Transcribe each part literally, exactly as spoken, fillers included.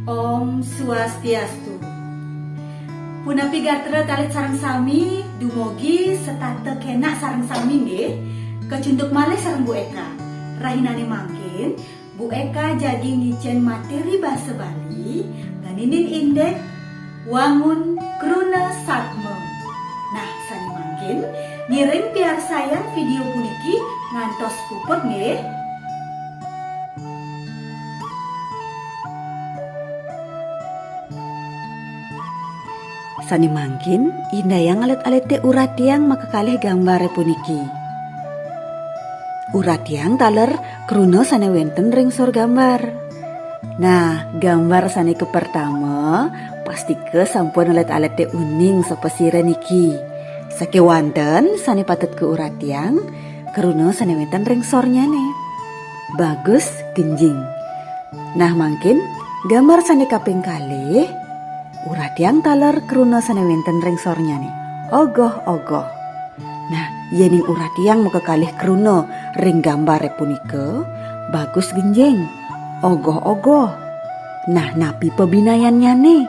Om Swastiastu. Punapi gatra alit-alit sareng sami, dumugi setata kenak sareng sami nggih. Kacunduk malih sareng Bu Eka. Rahinane mangkin, Bu Eka jagi ngicen materi basa Bali, nganinin indik wangun kruna satma. Nah, sane mangkin ngiring piarsayang video puniki ngantos puput nggih. Sane mangkin, indayang alit-alite uratiang makakalih gambare puniki. Uratiang taler kruna sane wenten ring sor gambar. Nah, gambar sane kapertama, pastika sampun alit-alite uning sapasira niki. Sakewanten sane patut kauratiang, kruna sane wenten ring sornyane. Bagus genjing. Nah, mangkin gambar sane kaping kalih, uratiang taler kruna sane wenten ring sornyane. Ogoh-ogoh. Nah, yening uratiang makakalih kruna ring gambare punika, bagus genjing, ogoh-ogoh. Nah, napi pabinayannyane?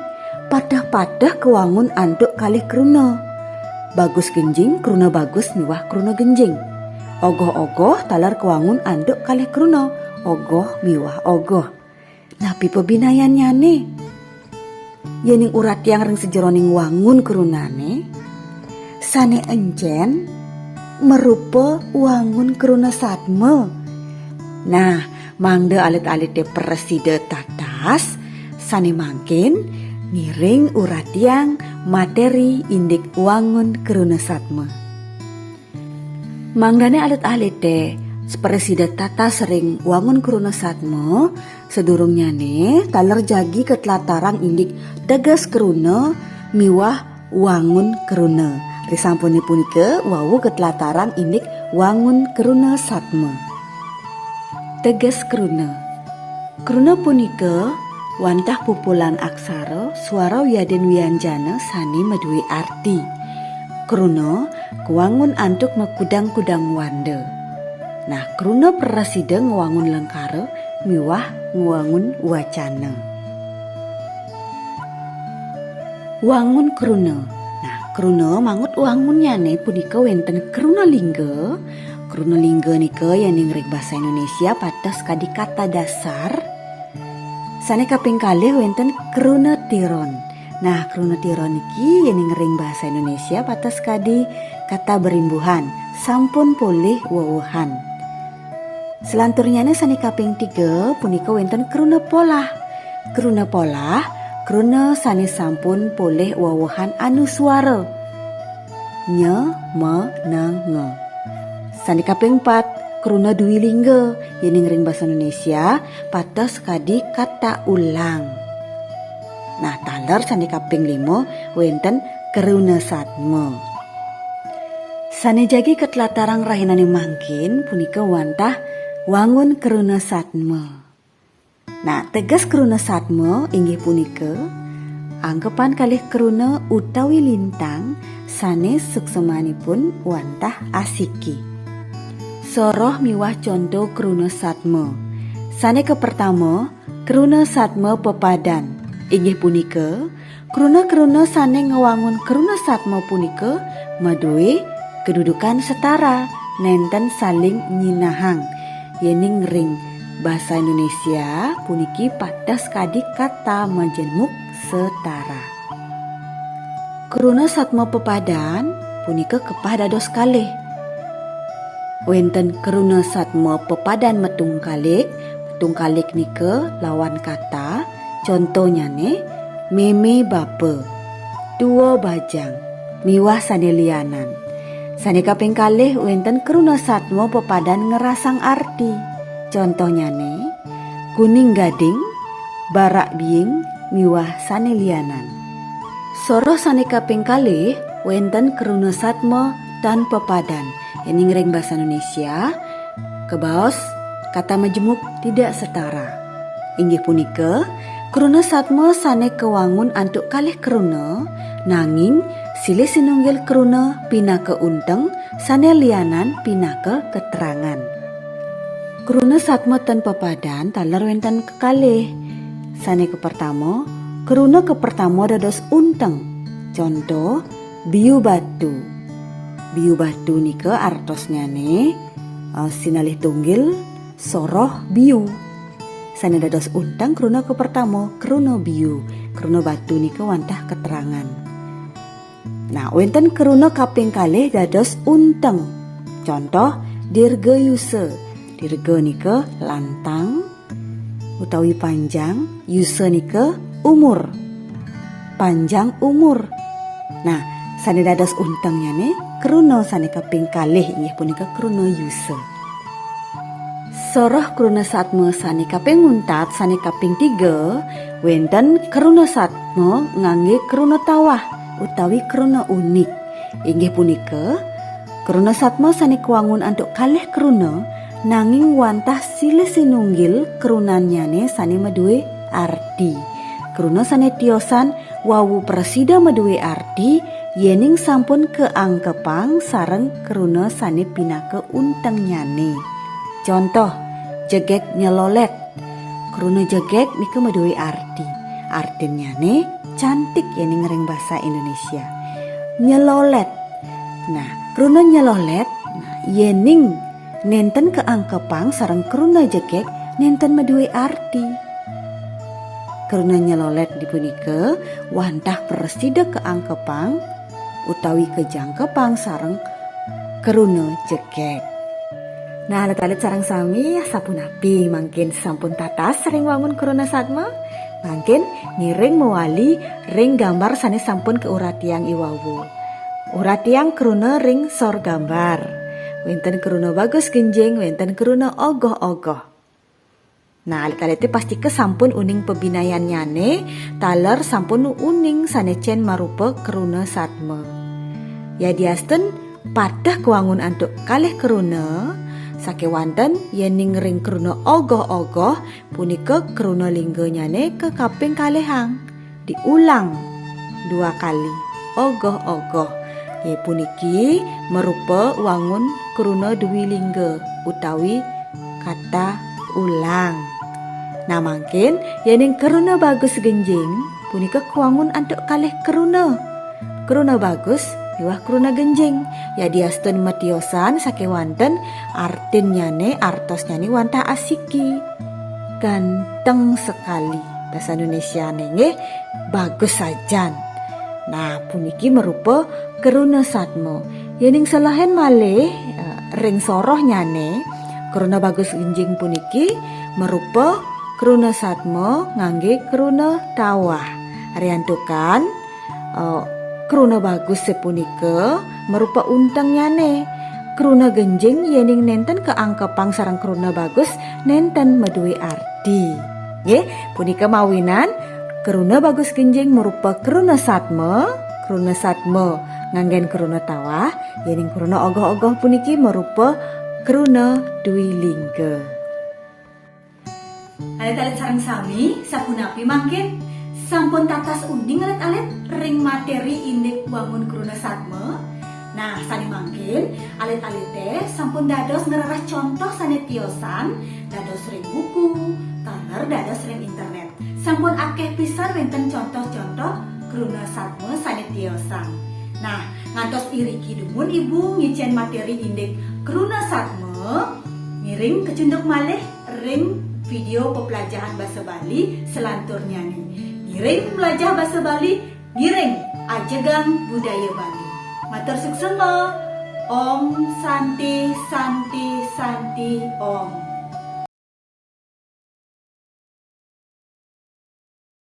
Pateh-pateh kawangun antuk kalih kruna. Bagus genjing, kruna bagus miwah kruna genjing. Ogoh-ogoh taler kawangun antuk kalih kruna, ogoh miwah ogoh. Napi pabinayannyane? Yening uratiang ring sajeroning wangun krunane, sane encen marupa wangun kruna satma. Nah, mangda alit-alite prasida tatas, sane mangkin ngiring uratiang materi indik wangun kruna satma. Mangdane alit-alite prasida tatas ring wangun kruna satma, sadurungnyane taler jagi katlatarang indik teges kruna miwah wangun kruna. Risampune punika wau katlatarang indik wangun kruna satma. Teges kruna. Kruna punika wantah pupulan aksara, swara wiadin wianjana sane madue arti. Kruna kawangun antuk makudang-kudang wanda. Nah, kruna prasida ngwangun lengkara miwah ngwangun wacana. Wangun kruna. Nah, kruna manut wangunnyane punika wenten kruna lingga. Kruna lingga nika yening ring basa Indonesia pateh sakadi kata dasar. Sane kaping kalih wenten kruna tiron. Nah, kruna tiron niki yening ring basa Indonesia pateh sakadi kata berimbuhan, sampun polih wewehan. Selanturnyane sane kaping tiga punika wenten kruna polah. Kruna polah, kruna sane sampun polih wewehan anuswara. Nya, ma, na, nga. Sane kaping pat, kruna dwi lingga, yening ring basa Indonesia, pateh sakadi kata ulang. Nah, taler sane kaping lima, wenten kruna satma. Sane jagi katlatarang rahinane mangkin punika wantah wangun kruna satma. Nah, teges kruna satma inggih punika angkepan kalih kruna utawi lintang sane suksemanipun wantah asiki. Soroh miwah conto kruna satma. Sane kapertama, kruna satma pepadan. Inggih punika, kruna-kruna sane ngwangun kruna satma punika madue kedudukan setara, nenten saling nyinahang. Yening ring basa Indonesia puniki pateh sakadi kata majemuk setara. Kruna satma pepadan punika kepah dados kalih. Wenten kruna satma pepadan metungkalik, metungkalik nika lawan kata, contonyane, meme bapa, tua bajang, miwah sane lianan. Sane kaping kalih wenten kruna satma pepadan ngrasang arti. Contonyane, kuning gading, barak biing, miwah sane lianan. Soroh sane kaping kalih wenten kruna satma tan pepadan. Yening ring basa Indonesia, kabaos kata majemuk tidak setara. Inggih punika, kruna satma sane kawangun antuk kalih kruna, nanging silih sinunggil kruna pinaka unteng, sane lianan pinaka keterangan. Kruna satma tan pepadan taler wenten kekalih. Sane kepertama, kruna kepertama dados unteng. Contoh, biu batu. Biu batu nika artosnyane, eh, sinalih tunggil, soroh, biu. Sane dados unteng kruna kepertama, kruna biu, kruna batu nika wantah keterangan. Nah, wenten kruna kaping kalih dados unteng. Contoh, dirga yusa. Dirga nika lantang utawi panjang, yusa nika umur. Panjang umur. Nah, sane dados untengnyane kruna sane kaping kalih inggih punika kruna yusa. Soroh kruna satma sane kaping untat, sane kaping tiga, wenten kruna satma ngangge kruna tawah utawi kruna unik. Inggih punika, kruna satma sane kawangun antuk kalih kruna, nanging wantah silih sinunggil krunannyane sane madue arti. Kruna sane tiosan wau prasida madue arti, yening sampun kaangkepang sareng kruna sane pinaka untengnyane. Contoh, jegeg nyelolet. Kruna jegeg nika madue arti. Artinnyane cantik yening ring basa Indonesia. Nyelolet. Nah, kruna nyelolet, nah, yening nenten kaangkepang sareng kruna jegeg, nenten madue arti. Kruna nyelolet dipunika wantah prasida kaangkepang utawi kajangkepang sareng kruna jegeg. Nah, alit-alit sareng sami, sapunapi mangkin sampun tatas ring wangun kruna satma? Mangkin ngiring mawali ring gambar sane sampun kauratiang iwau. Uratiang kruna ring sor gambar. Wenten kruna bagus genjing, wenten kruna ogoh-ogoh. Nah, alit-alite pastika sampun uning pabinayannyane, taler sampun uning sane cen marupa kruna satma. Yadiastun pateh kawangun antuk kalih kruna, sakewanten yening ring kruna ogoh-ogoh, punika kruna lingganyane kakaping kalihang. Diulang dua kali. Ogoh-ogoh. Nggih, puniki marupa wangun kruna dwi lingga utawi kata ulang. Nah, mangkin yening kruna bagus genjing, punika kawangun antuk kalih kruna. Kruna bagus miwah kruna genjing. Yadiastun matiosan sakewanten, artinnyane, artosnyane wantah asiki. Ganteng sekali. Basa Indonesiane nggih, bagus sajan. Nah, puniki marupa kruna satma. Yening selehin malih, eh, ring sorohnyane, kruna bagus genjing puniki marupa kruna satma ngangge kruna tawah. Riantukan, eh, kruna bagus punika marupa untengnyane. Kruna genjing yening nenten kaangkepang sareng kruna bagus, nenten madue arti. Nggih, punika mawinan kruna bagus genjing marupa kruna satma, kruna satma nganggen kruna tawah, yening kruna ogoh-ogoh puniki marupa kruna dwi lingga. Alit-alit sareng sami, sapunapi mangkin? Sampun tatas uning alit-alit ring materi indik wangun kruna satma? Nah, sane mangkin, alit-alite sampun dados ngrereh contoh sane tiosan, dados ring buku, taler dados ring internet. Sampun akeh pisan wenten contoh-contoh kruna satma sane tiosan. Nah, ngantos iriki dumun Ibu ngicen materi indik kruna satma, ngiring kacunduk malih ring video pepelajahan basa Bali selanturnyane. Ngiring melajah basa Bali, ngiring ajegang budaya Bali. Matur suksema. Om Santi, Santi, Santi, Om.